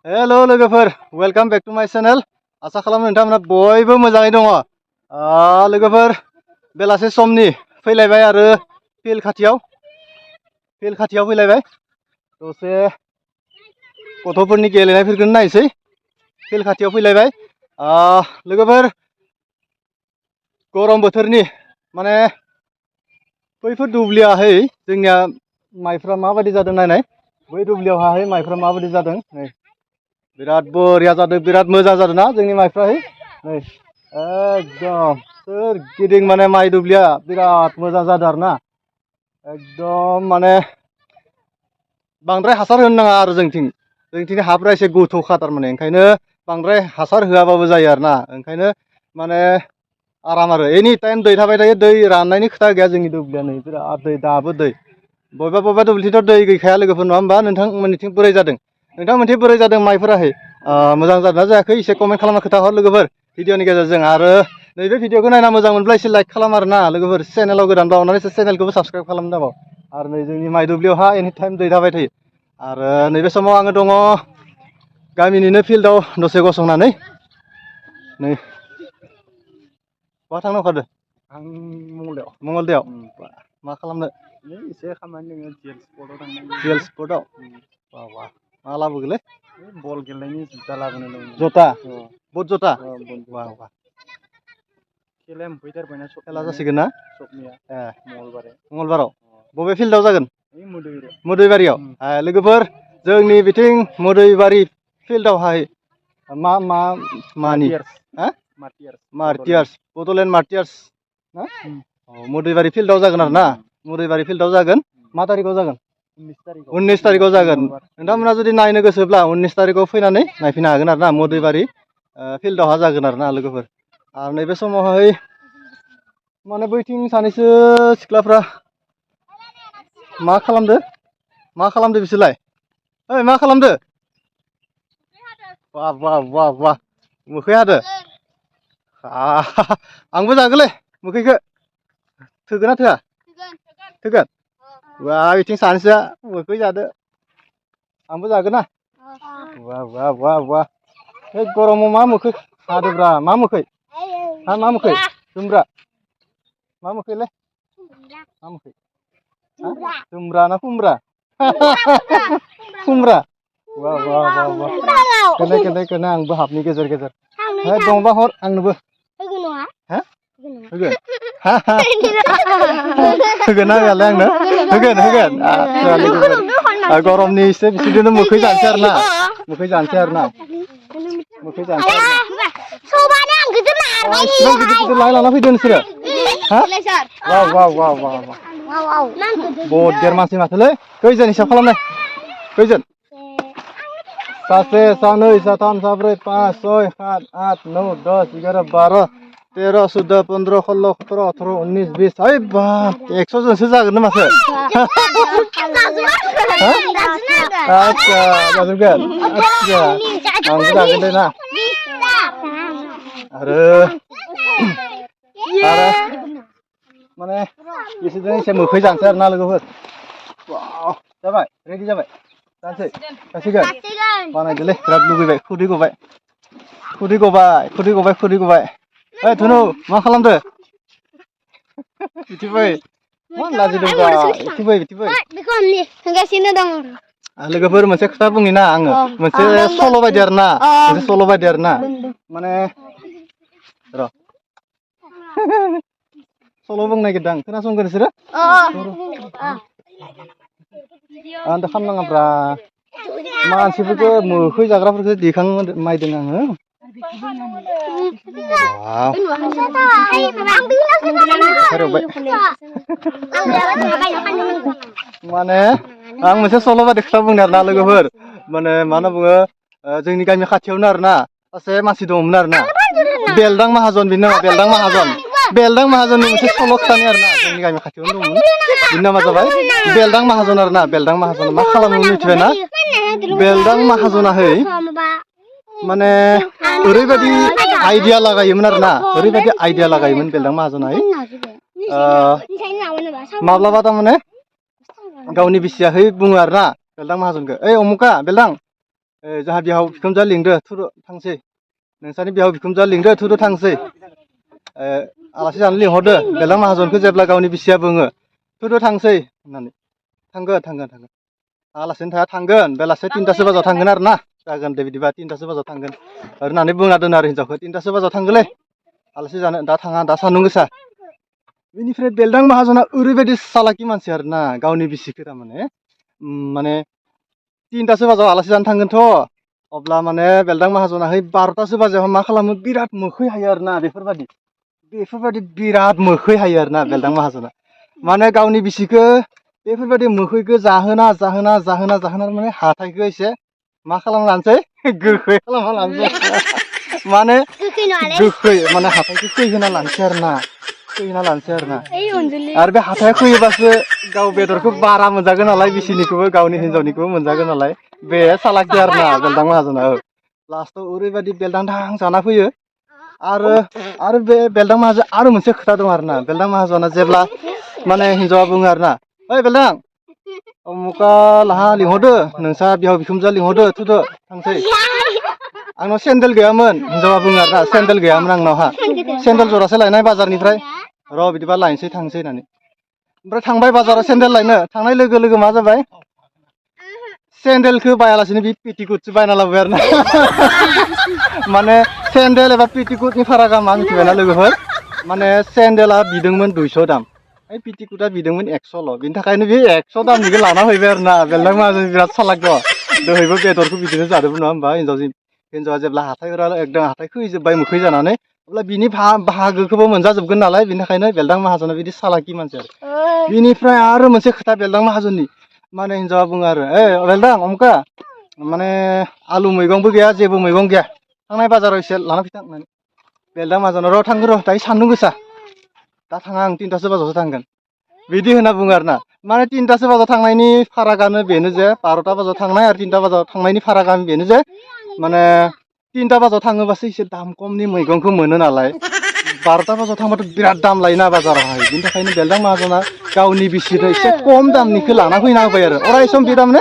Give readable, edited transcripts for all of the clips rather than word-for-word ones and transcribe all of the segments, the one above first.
हेल' लोगोफोर welcome back to माय channel आसा खालामो नोंथांमोना बयबो मोजाङै दङ लोगोफोर बेलासे समनि फैलायबाय आरो फिल्ड खाथियाव फैलायबाय दसे गथ'फोरनि गेलेनायफोरखौनो नायसै फिल्ड खाथियाव फैलायबाय लोगोफोर गरम बोथोरनि माने बैफोर दुब्लियाहै जोंनिया माइफ्रा माबायदि जादों नायनाय बै दुब्लियावहाय माइफ्रा माबायदि जादों नै बिराद बरिया जादों बिराद मोजां जादों ना जोंनि माइफ्राहै नै एकदम सोरगिदिं माने माइ दुब्लिया बिराद मोजां जादों आरो ना एकदम माने बांद्राय हासार होनो नाङा आरो जोंथिं हाफ्रा एसे गोथौ खाथार माने ओंखायनो बांद्राय हासार होआबाबो जायो आरो ना ओंखायनो माने आराम आरो एनि टाइम दै थाबाय थायो दै राननायनि खोथा गैया जोंनि दुब्लिया नै बिराद दै दाबो दै बबेबा दुब्लिथ' दै गैखाया लोगोफोर नङा होमबा नोंथांमोननिथिं बोरै जादों नोंथांमोनथिं बोरै जादों माइफोराहै मोजां जादोंना जायाखै एसे कमेन्ट खालामना खोथा हर लोगोफोर भिडिअनि गेजेरजों आरो नैबे भिडिअखौ नायना मोजां मोनब्ला एसे लाइक खालाम आरो ना लोगोफोर चेनेलाव गोदानबा अननानै चेनेलखौबो साबसक्राइब खालामनांगौ आरो नै जोंनि माइ दुब्लियावहा एनि टाइम दै थाबाय थायो आरो नैबे समाव आङो दङ गामिनिनो फिल्डआव दसे गसंनानै नै बहा थांनो ओंखारदों आं मंगलदैयाव मा खालामनो एसे खामानि दङ जिएल स्पर्टआव थांनाय जिएल स्पर्टआव वाह मा लाबोगोनलै बल गेलेनायनि जुथा लाबोनो दं जता बुट जता वाह खेलाया मोनफैथारबायना खेला जासिगोन ना सबनिया मंगलबाराव बबे फिल्डआव जागोन मोदैबारियाव मोदैबारियाव लोगोफोर जोंनि बिथिं मोदैबारि फिल्डआवहाय मानि मार्टियार्स बड'लेण्ड मार्टियार्स ना मोदैबारि फिल्डआव जागोन आरो ना मोदैबारि फिल्डआव जागोन मा तारिखआव जागोन 19 तारिखआव जागोन नोंथांमोना जुदि नायनो गोसोब्ला 19 तारिखआव फैनानै नायफैनो हागोन आरो ना मोदैबारि फिल्डआवहा जागोन आरो ना लोगोफोर आरो नैबे समावहाय माने बैथिं सानैसो सिख्लाफ्रा मा खालामदो बिसोरलाय ओइ मा खालामदो वाह मोखै हादो आंबो जागोनलै मोखैखो थोगोन ना थोआ थोगोन वाह बिथिं सानैसोआ मोखै जादो आंबो जागोन ना वाह बे गरमाव मा मोखै हादोब्रा मा मोखै जुमब्रा मा मोखैलै मा मोखै जुमब्रा ना खुमब्रा खुमब्रा वाह खोनाय आंबो हाबनि गेजेर दंबा हर आंनोबो होगोन होगोन ना होआलाय आंनो होगोन गरमनि एसे बिसोरजोंनो मोखै जानोसै आरो ना गिदिर लाना फैदो नोंसोरो वाह बहुत देर मानसि माथोलै खैजोन हिसाब खालामनाय खैजोन सासे सानै साथाम साब्रै 5 6 7 8 9 10 11 12 13 14 15 16 17 18 19 20 ओइ बाब 100 जनसो जागोन ना माथो आच्छा जाजोबगोन आच्छा आंबो जागोन दे ना आरो माने बिसोरजों एसे मोखै जानोसै आरो ना लोगोफोर जाबाय रेडि जाबाय जानोसै जासिगोन बानायदोलै बिराद लुगैबाय खुदै गबाय ओइ धुनु मा खालामदो बिथि फै मा लाजिदोंब्रा बिथि फै लोगोफोर मोनसे खोथा बुंनि ना आङो मोनसे सल' बायदि आरो ना माने र' सल' बुंनो नागिरदों आं खोनासंगोन नोंसोरो आंथ' खालामनाङाब्रा मानसिफोरखौ मोखै जाग्राफोरखौ दिखांमायदों आङो माने आं मोनसे सल' बायदि खोथा बुंनो आरो ना लोगोफोर माने मा होनना बुङो जोंनि गामि खाथियावनो आरो ना सासे मानसि दङमोन आरो ना बेलदां माहाजन बिनि नामा बेलदां माहाजननि मोनसे सल' खोथानि आरो ना जोंनि गामि खाथियावनो दंमोन बिनि नामा जाबाय बेलदां माहाजन आरो ना बेलदां माहाजन मा खालामो मिथिबाय ना बेलदां माहाजनाहै माने ओरैबायदि आइडिया लागायोमोन आरो ना बेलदां माहाजनाहै माब्लाबा थारमाने गावनि बिसियाहै बुङो आरो ना बेलदां माहाजनखौ ओइ अमुका बेलदां जोंहा बिहाव बिखुनजोआ लिंदो थुदो थांसै नोंसानि बिहाव बिखुनजोआ लिंदो थुदो थांसै आलासि जानो लिंहरदो बेलदां माहाजनखौ जेब्ला गावनि बिसिया बुङो थुदो थांसै होननानै थांगोन आलासिनो थाया थांगोन बेलासे 3टासो बाजायाव थांगोन आरो ना जागोन दे बिदिबा 3टासो बाजायाव थांगोन होननानै बुंना दोनो आरो हिनजावखौ 3टासो बाजायाव थांगोनलै आलासि जानो दा थाङा दा सान्दुं गोसा बेनिफ्राय बेलदां माहाजना ओरैबायदि सालाखि मानसि आरोना गावनि बिसिखौ थारमाने माने 3टासो बाजायाव आलासि जानो थांगोनथ' अब्ला माने बेलदां माहाजनाहै 12टासो बाजायाव मा खालामो बिराद मोखै हायो आरोना बेफोरबायदि बिराद मोखै हायो आरोना बेलदां माहाजना माने गावनि बिसिखौ बेफोरबायदि मोखैखौ जाहोना माने हाथाइखौ एसे मा खालामना लानोसै गोखै खालामना लानोसै माने गोखै माने हाथाइखौ खै होना लानोसै आरोना आरो बे हाथाया खैयोबासो गाव बेदरखौ बारा मोनजागोन नालाय बिसिनिखौबो गावनि हिनजावनिखौबो मोनजागोन नालाय बे सालाखि आरोना बेलदां माहाजना लास्टआव ओरैबायदि बेलदां जाना फैयो आरो बे बेलदां माहाजोन आरो मोनसे खोथा दं आरोना बेलदां माहाजना जेब्ला माने हिनजावा बुङो आरोना ओइ बेलदां उमुका लाहा लिंहरदो नोंसा बिहाव बिखुनजोआ लिंहरदो थुदो थांसै आंनाव सेन्देल गैयामोन हिनजावा बुङो आरोना सेन्देल गैयामोन आंनावहा सेन्देल जरासे लायनाय बाजारनिफ्राय र' बिदिबा लायनोसै थांसै होननानै ओमफ्राय थांबाय बाजाराव सेन्देल लायनो थांनाय लोगो लोगो मा जाबाय सेन्देलखौ बायालासिनो बे पेटिकुटसो बायना लाबोबाय आरोना माने सेन्देल एबा पेटिकुटनि फारागा मा मिथिबायना लोगोफोर माने सेन्देला बिदोंमोन 200 दाम ओमफ्राय पेटिकुटा बिदोंमोन 100ल' बिनि थाखायनो बे 100 दामनिखौ लाना फैबाय आरोना बेलदां माहाजोन बिराद सालाक दं दहायबो बेदरखौ बिदिनो जादोंमोन नङा होमबा हिनजावा जेब्ला एकदम हाथाइ खैजोब्बाय मोखै जानानै अब्ला बिनि बाहागोखौबो मोनजाजोबगोन नालाय बिनि थाखायनो बेलदां माहाजना बिदि सालाकि मानसि आरो बिनिफ्राय आरो मोनसे खोथा बेलदां माहाजननि माने हिनजावा बुङो आरो बेलदां अमुका माने आलु मैगंबो गैया जेबो मैगं गैया थांनाय बाजाराव एसे लाना फैथां होननानै बेलदां माहाजना र' थांगोन र' दायो सान्दुं गोसा दा थाङा आं 3टासो बाजायावसो थांगोन बिदि होनना बुङो आरोना माने 3टासो बाजायाव थांनायनि फारागानो बेनो जे 12टा बाजायाव थांनाय आरो 3टा बाजायाव थांनायनि फारागानो बेनो जे माने 3टा बाजायाव थाङोबासो एसे दाम खमनि मैगंखौ मोनो नालाय 12टा बाजायाव थांबाथ' बिराद दाम लायोना बाजारावहाय बिनि थाखायनो बेलदां माहाजना गावनि बिसिनो एसे खम दामनिखौ लाना फैना होबाय आरो अराय सम बे थारमाने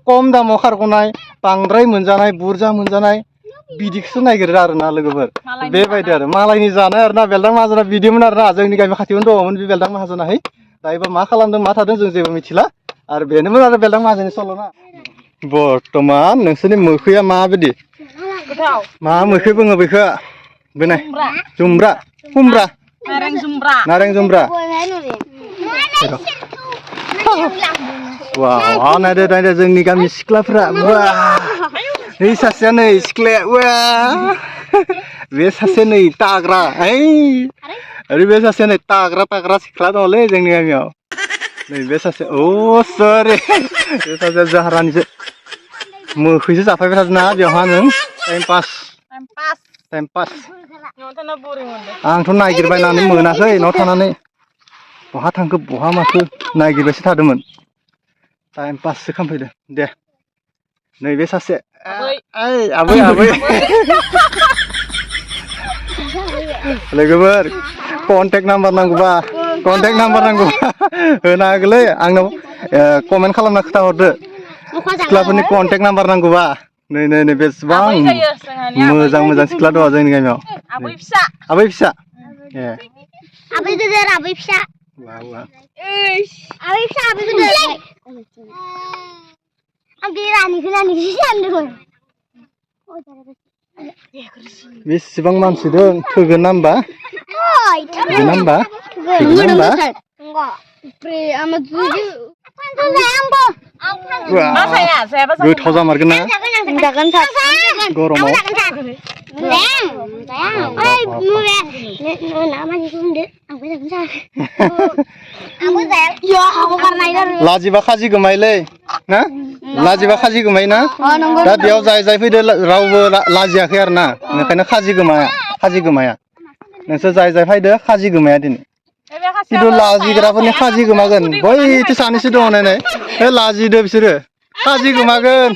खम दामाव खारग'नाय बांद्राय मोनजानाय बुरजा मोनजानाय बिदिखौसो नागिरो आरोना लोगोफोर बेबायदि आरो मालायनि जानाय आरोना बेलदां माहाजना बिदिमोन आरोना जोंनि गामि खाथियावनो दङमोन बे बेलदां माहाजनाहै दायोबा मा खालामदों मा थादों जों जेबो मिथिला आरो बेनोमोन आरो बेलदां माहाजननि सल'ना बर्थमान नोंसोरनि मोखैया माबायदि मा मोखै बुङो बेखौ बेनाय जुमब्रा खुमब्रा नारें जुमब्रा वाव नायदो जोंनि गामि सिख्लाफ्रा नै सासेया नै सिख्लाया बे सासे नै ताग्रा ओरै बे सासे नै ताग्रा सिख्ला दङलै जोंनि गामियाव नै बे सासे सरि बे सासे जाहारानिसो मोखैसो जाफैबाय थादों ना बेवहा नों टाइम पास आंथ' नागिरबायनानै मोनाखै न'आव थानानै बहा थांखो बहा माखो नागिरबायसो थादोंमोन टाइम पाससो खालामफैदों दे नैबे सासे आबै लोगोफोर कन्टेक्ट नाम्बार नांगौबा होनो हागोनलै आंनाव कमेन्ट खालामना खोथाहरदो सिख्लाफोरनि कन्टेक्ट नाम्बार नांगौबा नै बेसेबां मोजां सिख्ला दङ जोंनि गामियाव आबै फिसा आबै गिदिर आबै फिसा बेसेबां मानसि दं थोगोन ना होमबा गोथाव जामारगोन ना गरमाव लाजिबा खाजि गोमायोलै ना लाजिबा खाजि गोमायो ना दा बेयाव जाय फैदो रावबो लाजियाखै आरो ना ओंखायनो खाजि गोमाया नोंसोर जाय फैदो खाजि गोमाया दिनै खिन्थु लाजिग्राफोरनि खाजि गोमागोन बैथो सानैसो दङ नायनाय लाजिदो बिसोरो खाजि गोमागोन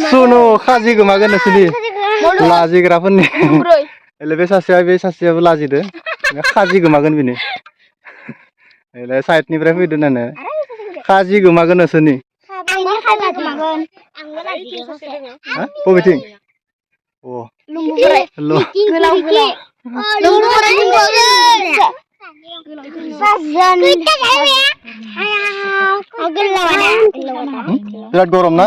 सुनु खाजि गोमागोन नोंसोरनि लाजिग्राफोरनि बे सासेयाबो लाजिदो खाजि गोमागोन बेनो साइडनिफ्राय फैदो नानो खाजि गोमागोन नोंसोरनि आंबो खाजा गोमागोन आंबो लाजियो हा बबेथिं अ लुमुगुराय गोलाव गोलाव लुमुगुराय साजन बिराद गरम ना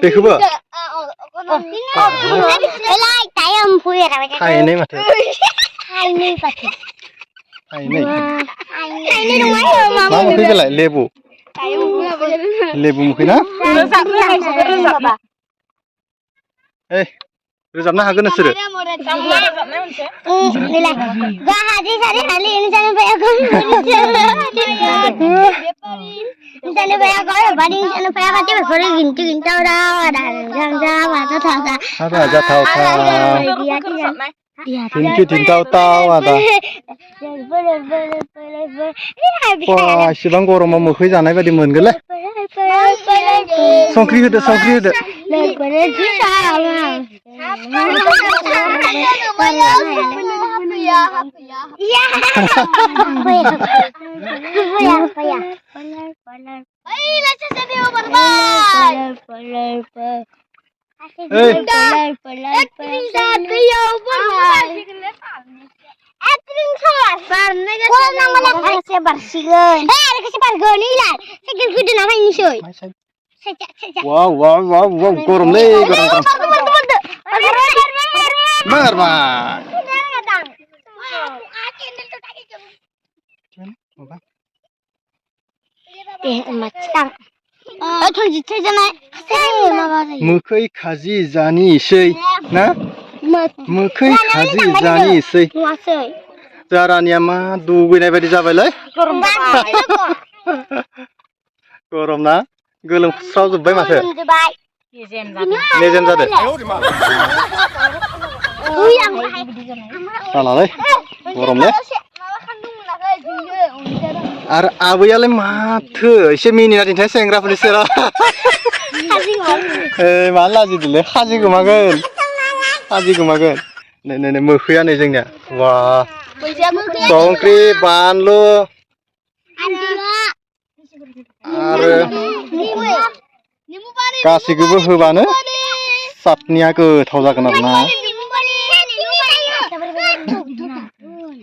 बेखौबो थायनै माथो थायनै मा मोखै बेलाय लेबु मोखै ना ओइ रोजाबनो हागोन नोंसोरो इसेबां गरमाव मोखै जानाय बायदि मोनगोनलै संख्रि होदो wow goromलै gorong मोखै खाजि जानिसै ना मोखै खाजि जानिसै जारानिया मा दुगैनाय बायदि जाबायलै गरम ना गोलोमस्राव जोब्बाय माथो लेजेम जादो सालालै गरमलै आरो आबैयालाय माथो एसे मिनिना दिन्थिनाय सेंग्राफोरनि सेराव मानो लाजिदोंलै खाजि गोमागोन नै मोखैया नै जोंनिया वा संख्रि बानलु आरो गासैखौबो होबानो चाटनिया गोथाव जागोन आरो ना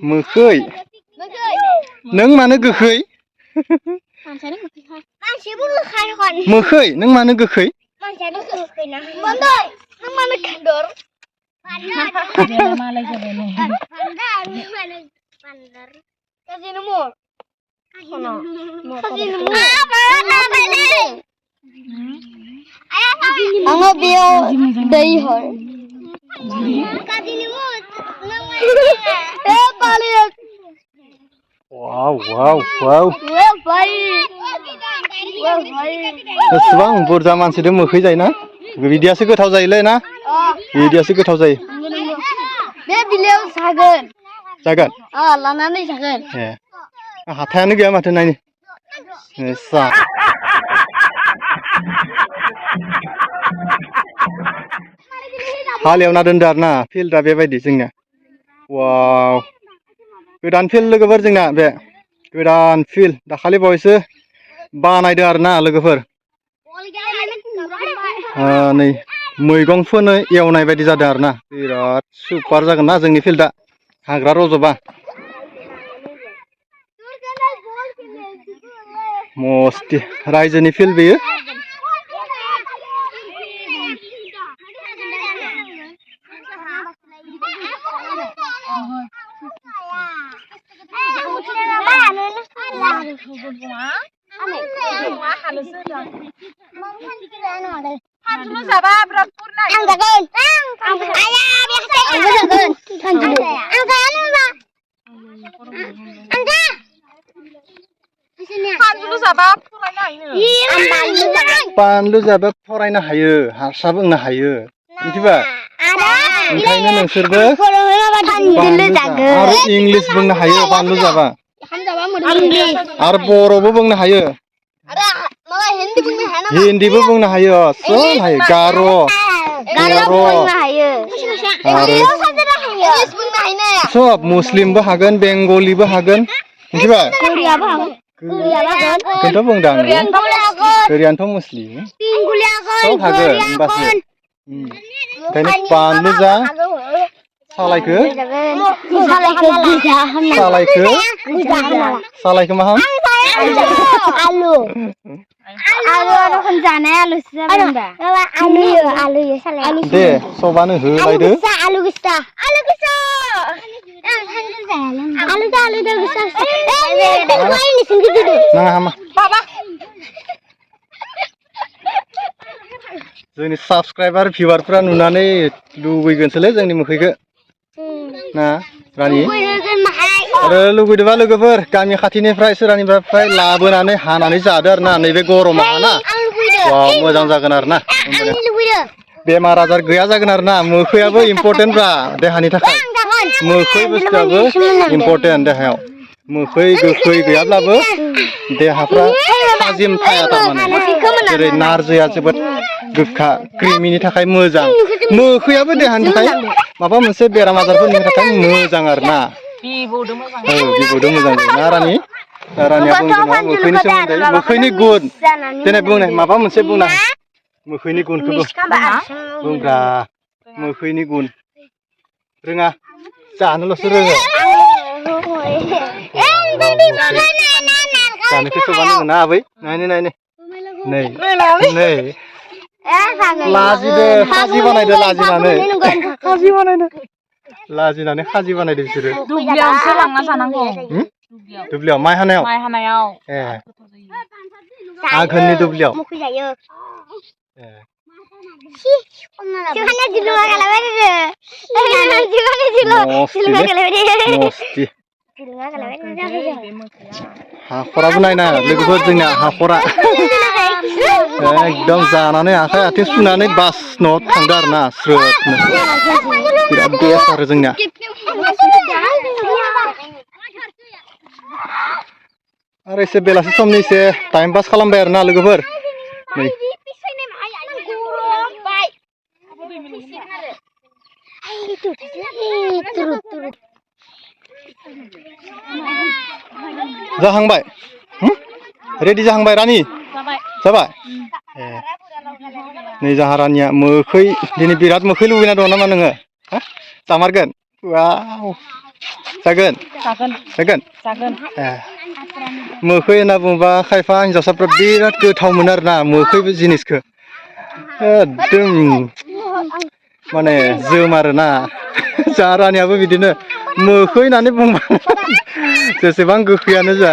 मोखै नों मानो गोखै मोखै नों मानो गोखै Ang biyo day hor. Wow. Beसेबां बुरजा मानसिजों मोखै जायोना बिदियासो गोथाव जायोलै ना बिदियासो गोथाव जायो बे बिलायाव जागोन लानानै जागोन ए हाथायानो गैया माथो नायनो हालेवना दोनदो आरोना फिल्डआ बेबायदि जोंनिया वाव गोदान फिल्ड लोगोफोर जोंना बे गोदान फिल्ड दाखालि बावैसो बानायदों आरोना लोगोफोर नै मैगं फोनो एवनाय बायदि जादों आरोना बिराद सुपार जागोन ना जोंनि फिल्डआ हाग्रा रज'बा मस्ति रायजोनि फिल्ड बेयो बानलु जाबा फरायनो हायो हारसा बुंनो हायो मिथिबा ओंखायनो नोंसोरबो आरो इंलिस बुंनो हायो बानलु जाबा आरो बर'बो बुंनो हायो हिन्दीबो बुंनो हायो सब हायो गार' आरो सब मुस्लिमबो हागोन बेंगलिबो हागोन मिथिबाय गोरियाबो हागोन गोरियाबो हागोन बेखौनोथ' बुंदां गोरियाबो हागोन गोरियानोथ' मुस्लि पिंगुलि सब हागोन हागोन होमबासो ओंखायनो बानलु जा सालायखो सालायखो मा होन आलु जानाय आलुसो जाबाय होनबा आलु सालाय दे सबानो होलायदो आलु गोसा आलु गोसा नाङा हामा जोंनि साबसक्राइबार भिउवारफ्रा नुनानै लुबैगोनसोलै जोंनि मोखैखो ना रानि आरो लुबैदोंबा लोगोफोर गामि खाथिनिफ्राय सोरानिफ्राय लाबोनानै हानानै जादो आरो ना नैबे गरमाव ना वाव मोजां जागोन आरो ना बेमार आजार गैया जागोन आरो ना मोखैयाबो इम्परटेन्टब्रा देहानि थाखाय मोखै बुस्थुआबो इम्परटेन्ट देहायाव मोखै गोखै गैयाब्लाबो देहाफ्रा थाजिम थाया थारमाने जेरै नारजिया जोबोद गोखा क्रिमिनि थाखाय मोजां मोखैयाबो देहानि थाखाय माबा मोनसे बेराम आजारफोरनि थाखाय मोजां आरो ना बिबौदो मोजां ना रानि रानिया बुंदों मोखैनि सोमोन्दै मोखैनि गुन देनाय बुंनाय माबा मोनसे बुंना मोखैनि गुनखौबो बुंब्रा मोखैनि गुन रोङा जानोल'सो रोङो जानोखौ सोबा नोङो ना आबै नायनो नायनो नै नै लाजिदो खाजि बानायदो लाजिनानै खाजि बानायदो बिसोरो दुब्लियावसो लांना जानांगौ दुब्लियाव माइ हानायाव ए आघोननि दुब्लियाव हाखराबो नायना लोगोफोर जोंना हाखरा एकदम जानानै आखाइ आथिं सुनानै बास न'आव थांदो आरो ना स्रोदनो बिराद बेस्ट आरो जोंनिया आरो एसे बेलासि समनि एसे टाइम पास खालामबाय आरो ना लोगोफोर नै जाहांबाय रेडि जाहांबाय रानि जाबाय ए नै जाहा रानिया मोखै दिनै बिराद मोखै लुबैना दं नामा नोङो जामारगोन वाव जागोन ए मोखै होनना बुङोबा खायफा हिन्जावसाफ्रा बिराद गोथाव मोनो आरो ना मोखै जिनिसखौ एकदम माने जोम आरो ना जाहा रानियाबो बिदिनो मोखै होननानै बुंबा जेसेबां गोखैयानो जा